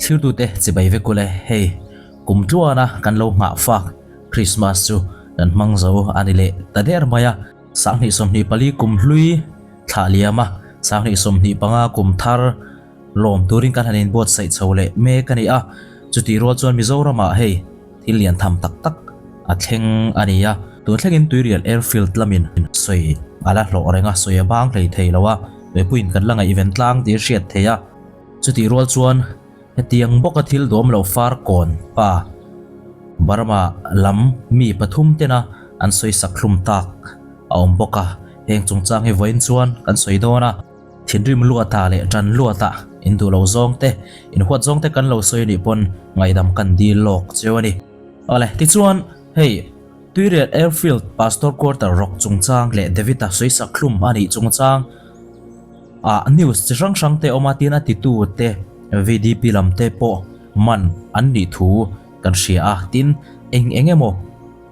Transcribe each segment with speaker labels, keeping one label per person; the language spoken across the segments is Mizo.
Speaker 1: Thirtute chibai vek ule, hei kum tluana kan lo nghah fak Christmas chu kan hmang zo a ni leh ta der mai a. 2024 kum hlui thlah liam a, 2025 kum thar lawm turin kan han inbuatsaih chho leh mek a ni a. Chutih rual chuan Mizoramah hei thil lian tham tak tak a thleng a ni a. Tun thlengin Tuirial Airfield lamin sawi a la hlawh reng a, sawi a bang hlei thei lo a, mipuiin kan la ngaihven tlang tih a hriat theih a. Chutih rual chuan hetiang bawka thil dawm lo far kawn pa Burma lam mi pathum tena an sawi sak hlum tak a awm bawk a, heng chungchang hi vawiin chuan kan sawi dawn a. Thinrim luata leh tan luata in duh lo zawng te, in huat zawng te kan lo sawi anih pawn ngaihdam kan dil lawk cheu a ni. Awle, tichuan hei Tuirial Airfield Pastor Quarter rawk chungchang leh David-a sawi sak hlum a nih chungchang, Ah news chi hrang hrang te awm a tin a titu te VDP lam te pawh man an nih thu kan hria a tin eng eng emaw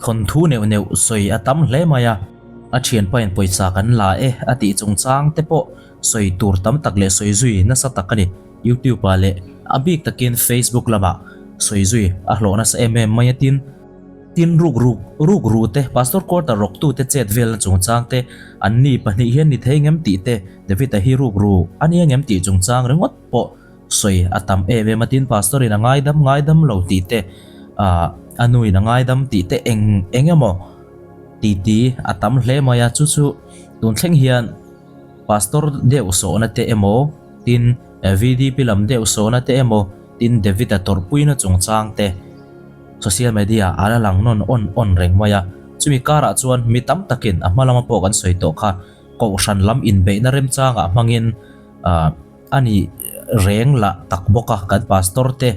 Speaker 1: thawnthu neuh neuh sawi a tam hle mai a, a thianpa in pawisa kan la e a tih chungchang te pawh sawi tur tam tak leh sawi zui nasa tak a ni YouTube ah leh a bik takin Facebook lamah sawi zui a hlawh nasa em em mai a tin. Tin ruk ruk ruk ru te, Pastor Quarter rawktu te chet velna chungchang te, an ni pahnih hian ni thei ngem tih te, David-a hi ruk ru a nia ngem tih chungchang ringawt pawh sawi a tam em em a, tin Pastor in a ngaidam ngaidam lo tih te, ah a nu in a ngaidam tih te eng eng emaw ti ti a tam hle mai a, chu chu tun thleng hian Pastor deuh sawhna te emaw tin VDP lam deuh sawhna te emaw tin David-a tawrhpuina chungchang te. Social media a la lang nawn awn awn reng mai a, chumi karah chuan mi tam takin a hma lama pawh kan sawi tawh kha kohhran lam inbeihna remchangah hmangin ah a ni reng lah tak bawk a, kan pastor te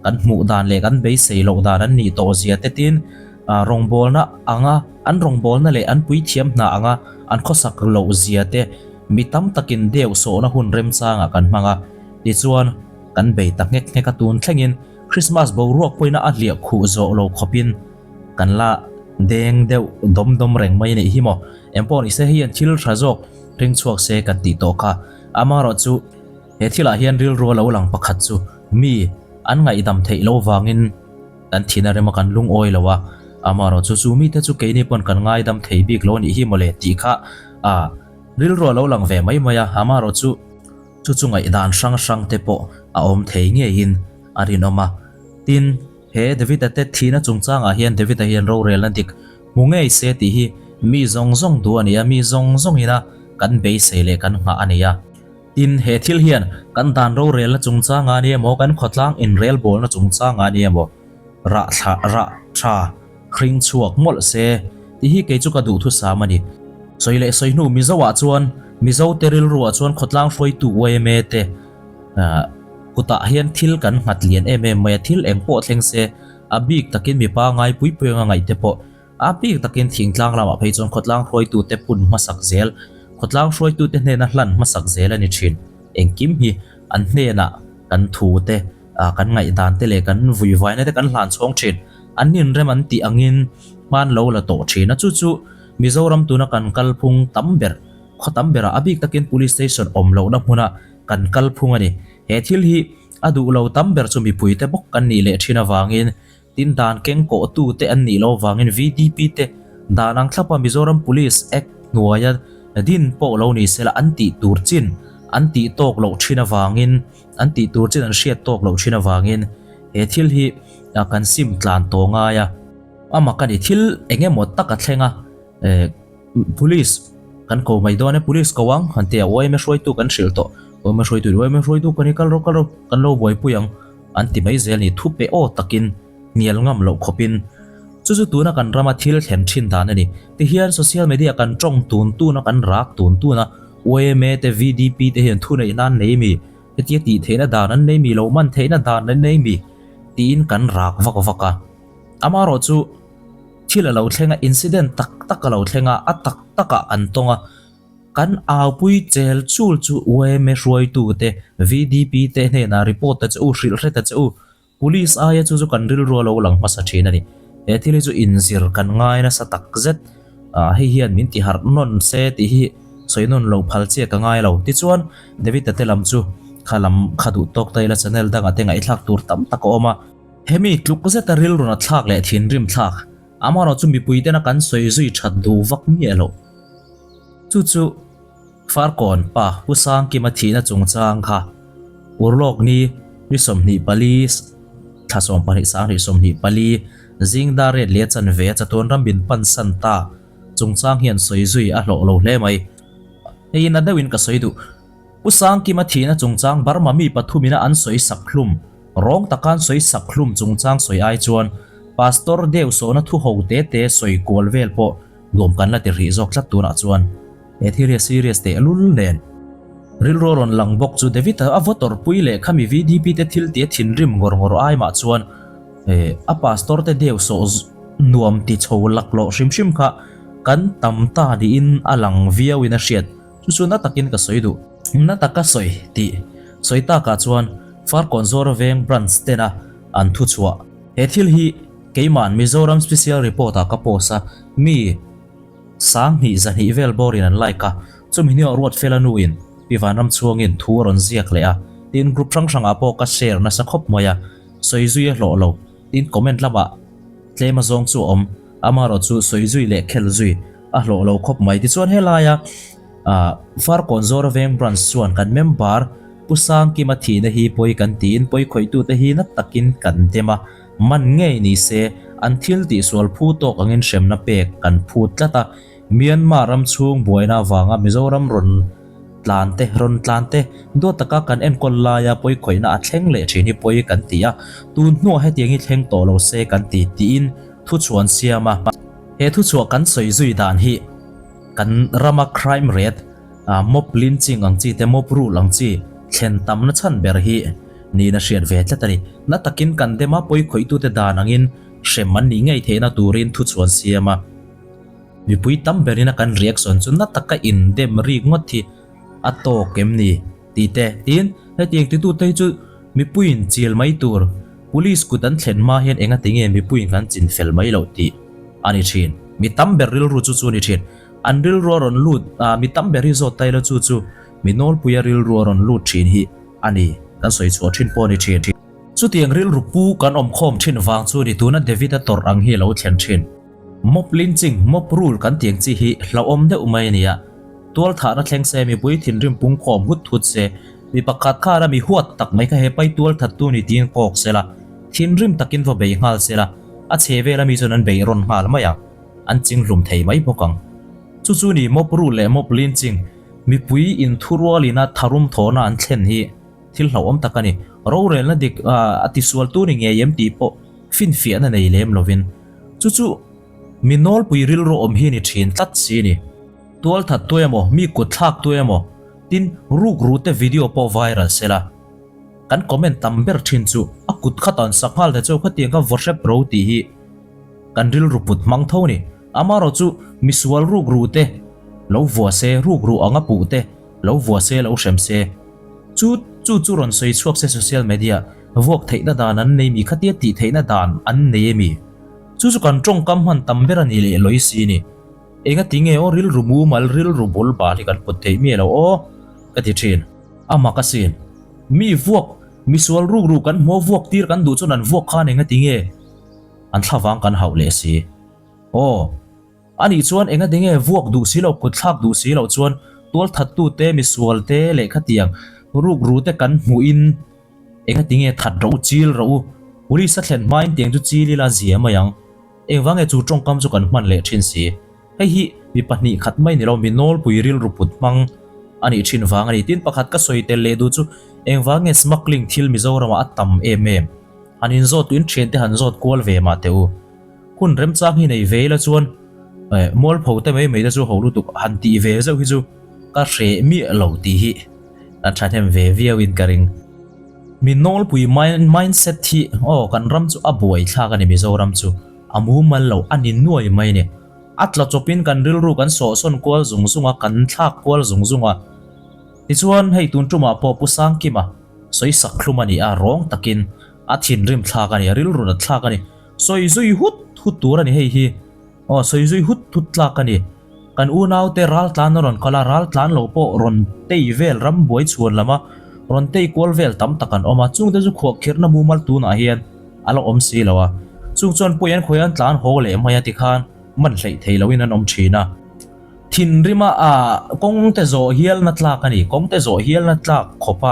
Speaker 1: kan hmuh dan leh kan beisei loh dan an nih tawh zia te tin ah rawngbawlna anga an rawngbawlna leh an puithiam hna anga an khawsak loh zia te mi tam takin deuh sawhna hun remchangah kan hmang a, tichuan kan bei ta nghek nghek a tun thlengin. Christmas boruak pawhin a hliah khuh zawh lo khawpin kan la deng deuh dawm dawm reng mai a nih hi maw. Engpawh ni se hei hian thil tha zawk ring chhuak se kan tih tawh kha. Amaherawhchu he thilah hian rilru a lo lang pakhat chu mi an ngaihdam theih lo vangin kan thina rema kan lungawi lo a, amaherawhchu chu mite chu keini pawn kan ngaidam thei bik lo a nih hi mawle tih kha a rilru a lo lang ve mai mai a, amaherawhchu. Chu chu ngaihdan hrang hrang te pawh a awm thei ngeiin a rinawm a. Tin, he David-a te thihna chungchangah hian David-a hian rorelna dik hmu ngei se tih hi mi zawng zawng duh a ni a, mi zawng zawngina kan beisei leh kan nghah a ni a. Tin, he thil hian kan dan rorelna chungchangah a ni emaw, kan khawtlang inrelbawlna chungchangah a ni emaw, rah thla rah tha hring chhuak mawlh se tih hi kei chu ka duhthusam a ni. Sawi leh sawi hnu Mizo ah chuan Mizo te rilru ah chuan khawtlang hruaitu yma te kutah hian thil kan nghat lian em em mai a, thil eng pawh thleng se a bik takin mipa ngai pui pui anga ngaih te pawh a bik takin thingtlang lamah phei chuan khawtlang hruaitu te pun hmasak zel, khawtlang hruaitu te hnena hlan hmasak zel a ni thin. Engkim hi an hnenah kan thu te kan ngaihdan te leh kan vuivaina te kan hlan chhawng thin. An inrem an tih angin hman lo la tawh thin a, chu chu Mizoram tuna kan kalphung tam ber, khaw tam berah a bik takin Police Station awm lohna hmuna kan kalphung a ni. He thil hi a duh lo tam ber chu mipuite bawk kan nih leh thin avangin tin dan keng kawhtu te an nih loh avangin VDP te dan ang thlapa Mizoram Police Act hnuaia din pawh lo ni sela an tih tur chin an tih tawk loh thin avangin An tih tur chin an hriat tawk loh thin avangin he thil hi kan sim tlan tawh ngai a. Amah ka ni, thil eng emaw tak a thleng a, police kan ko mai dawn e, police ko ang han ti a, yma hruaitu kan hrilh tawh, yma hruaitu in yma hruaitu ka ni kal rawh kal rawh kan lo buaipui ang an ti mai zel a ni, thu pe aw takin hnial ngam loh khawpin chu chu tuna kan rama thil thlen thin dan a ni. Tihian social media kan tawng tun tun a, kan rak tun tun a, yma te VDP te hian thuneih nan nei mi, hetia tih theihna dan an nei mi lo, man theihna dan an nei mi tiin kan rak vak vak a. Amaherawh chu thil a lo thleng a, incident tak tak a lo thleng a, a tak takah an tawng a, kan aupui chel chul chu yma hruaitu te, VDP te hnenah report ta che u, hrilh hre ta che u, Police aia chu chu kan rilru a lo lang hmasa thin a ni. He thil hi chu inzir kan ngai nasa tak zet. Ah hei hian min ti harh nawn se tih hi sawi nawn lo phal chiah ka ngai lo. Tichuan David-a te lam chu Kha lam kha duh tawk ta ila channel dangah te ngaihthlak tur tam tak a awm a. Hemi tluk zeta rilruna thlak leh thinrim thlak, amaherawh chu mipui tena kan sawi zui that duh vak miah loh. Chu chu Farkawn pa Pu Sangkima thihna chungchang kha Urlawk ni ni 24 thla 12 sanghnih 24 zing dar ret leh chanve a chatuan ram min pansan ta chungchang hian sawi zui a hlawh lo hle mai. Hei na deuhin ka sawi duh. Pu Sangkima thihna chungchang Burma mi pathumina an sawi sak hlum, rawng taka an sawi sak hlum chungchang sawi ai chuan Pastor deuh sawhna thu ho te te sawi kual vel pawh nuam kan la ti rih zawk tlat tunah chuan he thil hi a serious teh lul nen. Rilru a rawn lang bawk chu David-a a vaw tawrhpui leh khami VDP te thil tia thinrim ngawr ngawr ai mah chuan a pastor te deuh sawh nuam ti chho laklawh hrim hrim kha kan tam ta niin a lang viau in a hriat. Chu chu na takin ka sawi duh. Na taka sawi tih sawi takah chuan Farkawn Zawra Veng Branch tena an thu chhuah. He thil hi keima'n Mizoram Special Report ah ka post a, mi 2000 200 vel bawrin an like a, chumi hnuah Ruatfela nuin Pi Vanramchhuangin thu a rawn ziak leh a, tin group hrang hrangah pawh ka share nasa khawp mai a, sawi zui a hlawh lo, tin comment lamah tlem a zawng chu a awm, amaherawh chu sawi zui leh khel zui a hlawh lo khawp mai. Tichuan helaia Farkawn Zawra Veng Branch chuan kan member Pu Sangkima thihna hi pawi kan tiin pawi khawihtute hi na takin kan dem a, man ngei ni se an thil tihsual phu tawk angin hremna pek kan phut tlat a, Myanmar ram chhung buaina avanga Mizoram rawn tlan te rawn tlan te duat taka kan enkawl laia pawi khawihna a thleng leh thin hi pawi kan ti a, tun hnuah hetiang hi thleng tawh lo se kan ti tiin thuchhuan siam a. He thuchhuah kan sawi zui dan hi kan rama crime rate, mob lynching ang chi te, mob rule ang chi thlen tamna chhan ber hi niin a hriat ve tlat a ni. Na takin kan dem a, pawi khawihtute dan angin hrem an nih ngei theihna turin thuchhuan siam a. Mipui tam berin a kan reaction chu na taka indem rik ngawt hi a tawk em ni tih te tin hetiang titute hi chu mipuiin chil mai tur police kut an thlen hma hian enga tinge mipuiin kan chin fel mai loh tih a ni thin. Mi tam ber rilru chu chu a ni thin. An rilru a rawn lut ah mi tam ber hi zawt ta ila chu chu mi nawlpuia rilru a rawn lut thin hi a ni kan sawi chhuah thin pawh a ni thin. Chutiang rilru pu kan awm khawm thin vang chu ni tuna David-a tawrh ang hi a lo thlen thin. Mob lynching, mob rule kan tih ang chi hi hlauhawm deuh mai a ni a. Tual thahna thleng se, mipui thinrim pung khawm hut hut se, mi pakhat khan a mi huat tak mai kha he pai tual thattu ni tiin kawk se la, thinrim takin va bei nghal se la, a chhe vel ami chuan an bei rawn nghal mai ang, an chinghlum thei mai bawk ang. Chu chu ni mob rule leh mob lynching, mipui inthurualina tharum thawhna an thlen hi thil hlauhawm tak a ni. Rorelna dik a tisualtu ni ngei em tih pawh finfiahna nei lem lovin. Chu chu mi nawlpui rilru awm hi ni thin tlat si ni. Tual that tu emaw, mi kut thlak tu emaw, tin ruk ru te video pawh viral se la. Kan comment tam ber thin chu a kut kha tan sak nghal ta cheu khatiang kha vaw hrep ro tih hi kan rilru put hmang tho ni. Amaherawh chu misual ruk ru te lo vua se, ruk ru anga puh te lo vua se lo hrem se. Chu chu chu rawn sawi chhuak se social media vuak theihna dan an nei mi khatia tih theihna dan an nei emi? Chu chu kan tawngkam hman tam ber a ni leh lawi si ni. Enga ti nge aw rilru mumal rilru bul bal hi kan put theih miah lo aw ka ti thin. A mak asin. Mi vuak misual ruk ruk kan hmuh a vuak tir kan duh chuan an vuak khan enga ti nge an thlavang kan hauh leh si. Aw. A nih chuan enga ti nge vuak duh si lo, kut thlak duh si loh chuan tualthattute, misualte leh khatiang rukrute kan hmuhin enga ti nge that rawh u, chil rawh u, police a thlen hmain tiang chu chil ila zia mai ang. Engvang nge chu tawngkam chu kan hman leh thin si? Hei hi mi pahnih khat mai ni lo, mi nawlpui rilru put hmang a nih thin vang a ni. Tin, pakhat ka sawi tel leh duh chu engvang nge smuggling thil Mizoramah a tam em em? Han inzawt tuin thiante han zawt kual ve mah teh u. Hun remchang hi nei ve ila chuan eh mualpho te mai mai te chu ho lutuk han tih ve zeuh hi chu ka hreh miah lo tih hi kan thahnem ve viau in ka ring. Mi nawlpui mindset hi aw kan ram chu a buai thlak a ni Mizoram chu a mumal lo a ni nuai mai a ni. A tla chawpin kan rilru kan sawhsawn kual zung zung a kan thlak kual zung zung a. Tichuan hei tun tumah pawh Pu Sangkima sawi sak thlum a ni a rawng takin a thinrim thlak a ni a rilru nat thlak a ni. Sawi zui hut hut tur a ni hei hi. Aw sawi zui hut hut tlak a ni. Kan unaute ral tlan a rawn kal a, ral tlan lo pawh rawn tei vel ram buai chhuan lama rawn tei kual vel tam tak an awm a, chungte chu khuahkhirhna mumal tunah hian a la awm si lo a, chung chuan pawi an khawi an tlan haw leh mai a tikhan man hleih thei loin an awm thin a. Thinrima a kawngte zawh hialna tlak a ni, kawngte zawh hialna tlak khawpa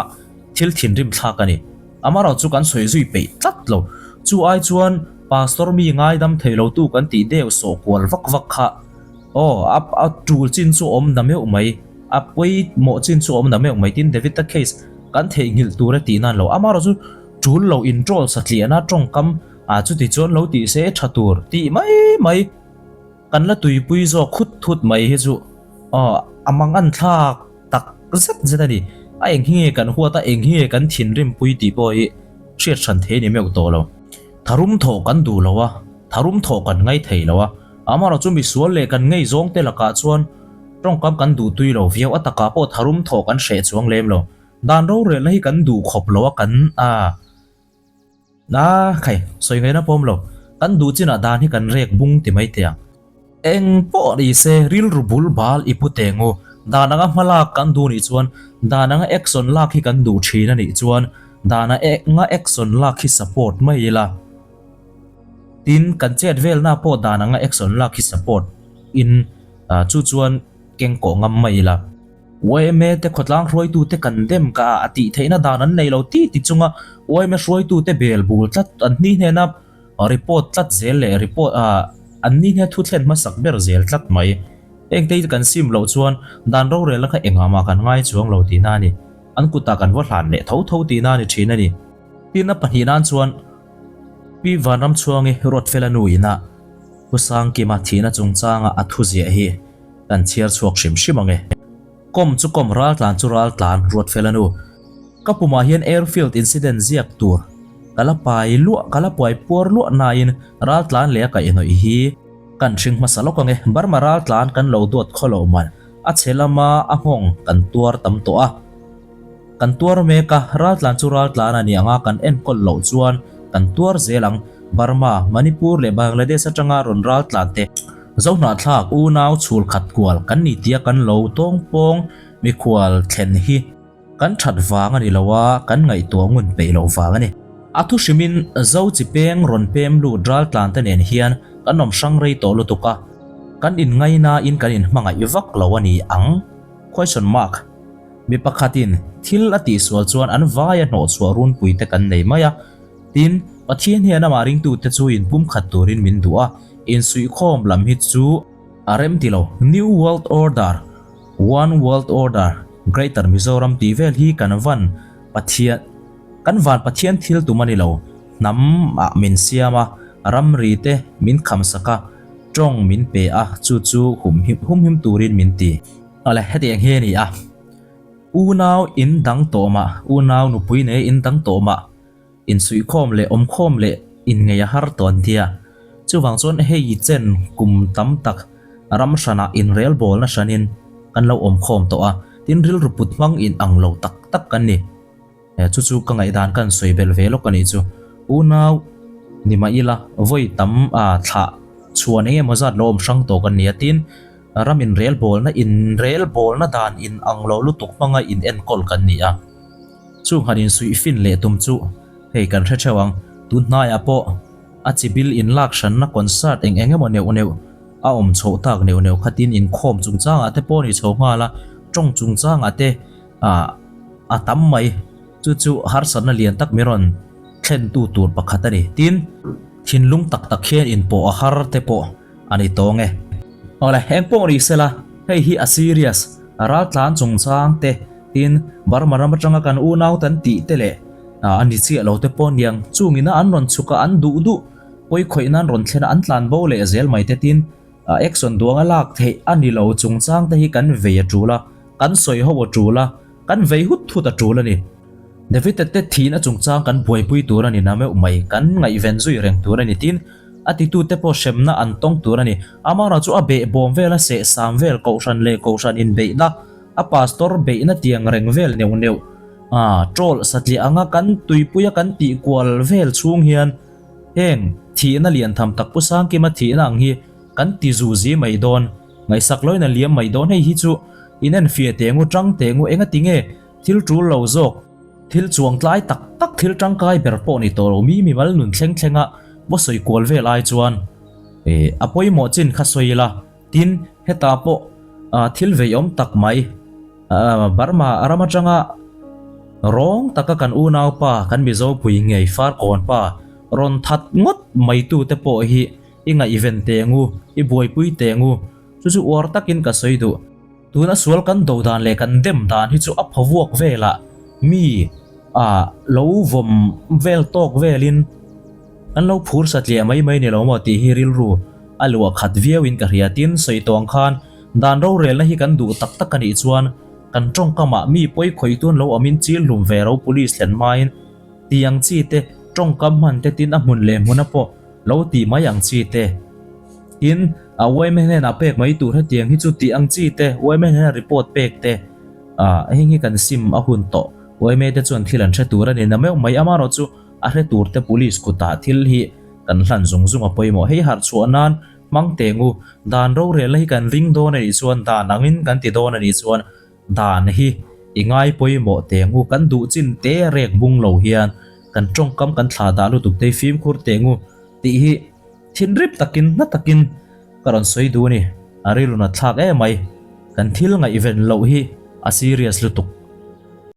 Speaker 1: thil thinrim thlak a ni. Amaherawh chu kan sawi zui peih tlat lo, chu ai chuan Pastor mi ngaidam thei lo tu kan tih deuh sawh kual vak vak kha aw a a tul chin chu awm na meuh mai, a pawimawh chin chu awm na meuh mai tin David-a case kan theihnghilh tur e tih nan lo. Amaherawh chu tul lo introll satliahna tawngkam ah chuti chuan lo tih se tha tur tih mai mai. Kan la tuipui zawk khut thut mai hi chu aw a mang an thlak tak zet zet a ni. A eng hi nge kan huat a, eng hi nge kan thinrim pui tih pawh hi hriat hran thei ni meuh tawh lo. Tharum thawh kan duh lo a, tharum thawh kan ngai thei lo a, amaherawh chu misual leh kan ngei zawng te lakah chuan tawngkam kan duh tui lo viau, a takah pawh tharum thawh kan hreh chuang lem lo. Dan rorelna hi kan duh khawp lo a kan a. A khai, sawi ngaihna pawm lo. Kan duh chinah dan hi kan rek bung ti mai teh ang. Eng pawh ni se rilru bul bal i pu teng u. Dan anga hma lak kan duh nih chuan dan anga action lak hi kan duh thin a nih chuan dan anga action lak hi support mai ila. Tin, kan chet velna pawh dan anga action lak hi support in chu chuan keng kawh ngam mai ila. Yma te khawtlang hruaitute kan dem ka a tih theihna dan an nei lo ti ti chunga yma hruaitute bel bul tlat an ni hnena report tlat zel leh report ah an ni hne thu thlen hmasak ber zel tlat mai. Heng te hi kan sim loh chuan dan rorelna kha engah mah kan ngai chuang lo tihna a ni. An kutah kan va hlan leh tho tho tihna a ni thin a ni. Tin a pahnih nan chuan Pi Vanramchhuangi Ruatfela nu ina Pu Sangkima thihna chungchanga a thuziah hi Kan chhiar chhuak hrim hrim ang e. Kawm chu kawm, raltlan chu raltlan, Ruatfela nu. Ka pumah hian airfield incident ziak tur ka la pai luah, ka la puai puar luah nain raltlan leh a kaihhnawih hi kan hring hmasa lawk ang e. Burma raltlan kan lo duat khaw loh man a chhe lama a nghawng kan tuar tam tawh a. Kan tuar mek a, raltlan chu raltlan a ni ang a, kan enkawl loh chuan kan tuar zel ang. Burma, Manipur leh Bangladesh atanga rawn raltlan te, Zohnahthlak unau chhul khat kual kan ni tia kan lo tawngpawng mikhual thlen hi kan that vang a ni lo a, kan ngaihtuah ngun peih loh vang a ni. A thu hrimin Zo chi peng rawn pem lut raltlan te nen hian kan awm hrang rei tawh lutuk a, kan inngainain kan inhmangaih vak lo a ni ang? Question mark. Mi pakhatin thil a tihsual chuan an vaia hnawhchhuah runpui te kan nei mai a. Tin, Pathian hian amah ringtute chu inpumkhat turin min duh a, insuihkhawm lam hi chu a rem ti lo. New World Order, One World Order, Greater Mizoram tih vel hi kan van Pathian kan van Pathian thil tum a ni lo. Hnam ah min siam a, ramri te min khamsak a, tawng min pe a, chu chu humhim humhim turin min ti. Awle, hetiang hi a ni a. Unau in dang tawh mah, unau nupui nei in dang tawh mah, insuihkhawm leh awmkhawm leh inngeih a har tawh an tia. Chuvang chuan hei chen kum tam tak ram hranah inrelbawlna hranin kan lo awmkhawm tawh a, tin rilru put hmang in ang lo tak tak kan ni. Chu chu ka ngaihdan ka han sawi belh ve lawk a nih chu. Unau ni mah ila vawi tam a thlah chhuan eng emaw zat lo awm hrang tawh kan ni a, tin ram inrelbawlna inrelbawlna dan in ang lo lutuk hmanga in enkawl kan ni a. Chung han insuih fin leh tum chu hei kan hre theuh ang, tun hnaiah pawh a chi bil inlak hranna concert eng eng emaw neuh neuh a awm chhoh tak neuh neuh khatin inkhawm chungchangah te pawh a ni chho nghal a, tawng chungchangah te ah a tam mai. Chu chu harsatna lian tak min rawn thlentu tur pakhat a ni. Tin, thinlung tak tak hian inpawh a har te pawh a ni tawng e. Awle, eng pawh ni sela, hei hi a serious, raltlan chungchang te, tin, Burma ram atanga kan unau tan tih te leh a ni chiah lo te pawh niang, chungina an rawn chhuk a, an duh duh pawi khawih nan rawn thlen a, an tlan bo leh zel mai te, tin, action duang a lak theih a ni lo chungchang te hi kan vei a tul a, kan sawi ho a tul a, kan vei hut hut a tul a ni. David-a te thihna chungchang kan buaipui tur a ni na meuh mai, kan ngaihven zui reng tur a ni tin, a titute pawh hremna an tawng tur a ni. Amara chu a behbawm vel a sehsam vel kohhran leh kohhran inbeihna, a pastor beihna tiang reng vel neuh neuh a troll satliah anga kan tuipuia kan tih kual vel chhung hian heng thihna lian tham tak Pu Sangkima thihna ang hi kan ti zu zi mai dawn, ngaihsak loin a liam mai dawn hei hi chu inenfiah teh ngu tang teh ngu enga tinge thil tul lo zawk. Thil chuang tlai tak tak thil tangkai ber pawh ni tawh lo mi mimal nun thleng thlenga va sawi kual vel ai chuan a pawimawh chin kha sawi ila. Tin, hetah pawh thil veiawm tak mai Burma ram atanga rawng taka kan unaupa kan Mizopui ngei Farkawn pa rawn that ngawt mai tute pawh hi i ngaihven teh ngu, i buaipui teh ngu. Chu chu uar takin ka sawi duh. Tuna sual kan do dan leh kan dem dan hi chu a phawvuak velah mi ah lo vawm vel tawk velin an lo phur satliah mai mai ni lo maw tih hi rilru a luah khat viauin ka hria. Tin, sawi tawng khan dan rorelna hi kan duh tak tak a nih chuan kan tawngkamah mi pawi khawih tun lo awmin chil hlum ve ro police thlen hmain tih ang chi te tawngkam hman te tin a hmun leh hmuna pawh lo tih mai ang chi te. Tin, a yma hnenah pek mai tur hetiang hi chu tih ang chi te, yma hnena report pek te, ah heng hi kan sim a hun tawh. Yma te chuan thil an hre tur a ni na meuh mai. Amaherawh chu a hre tur te police kutah thil hi kan hlan zung zung a pawimawh. Hei harh chhuah nan hmang teng u, dan rorelna hi kan ring dawn a nih chuan dan angin kan ti dawn a nih chuan dan hi i ngai pawimawh teng u. Kan duh chin te rek bung lo hian kan tawngkam kan thlah dah lutuk te hi fimkhur teng u tih hi Thinrip takin hna takin ka rawn sawi duh a ni. A rilru nat thlak em mai. Kan thil ngaihven loh hi a serious lutuk.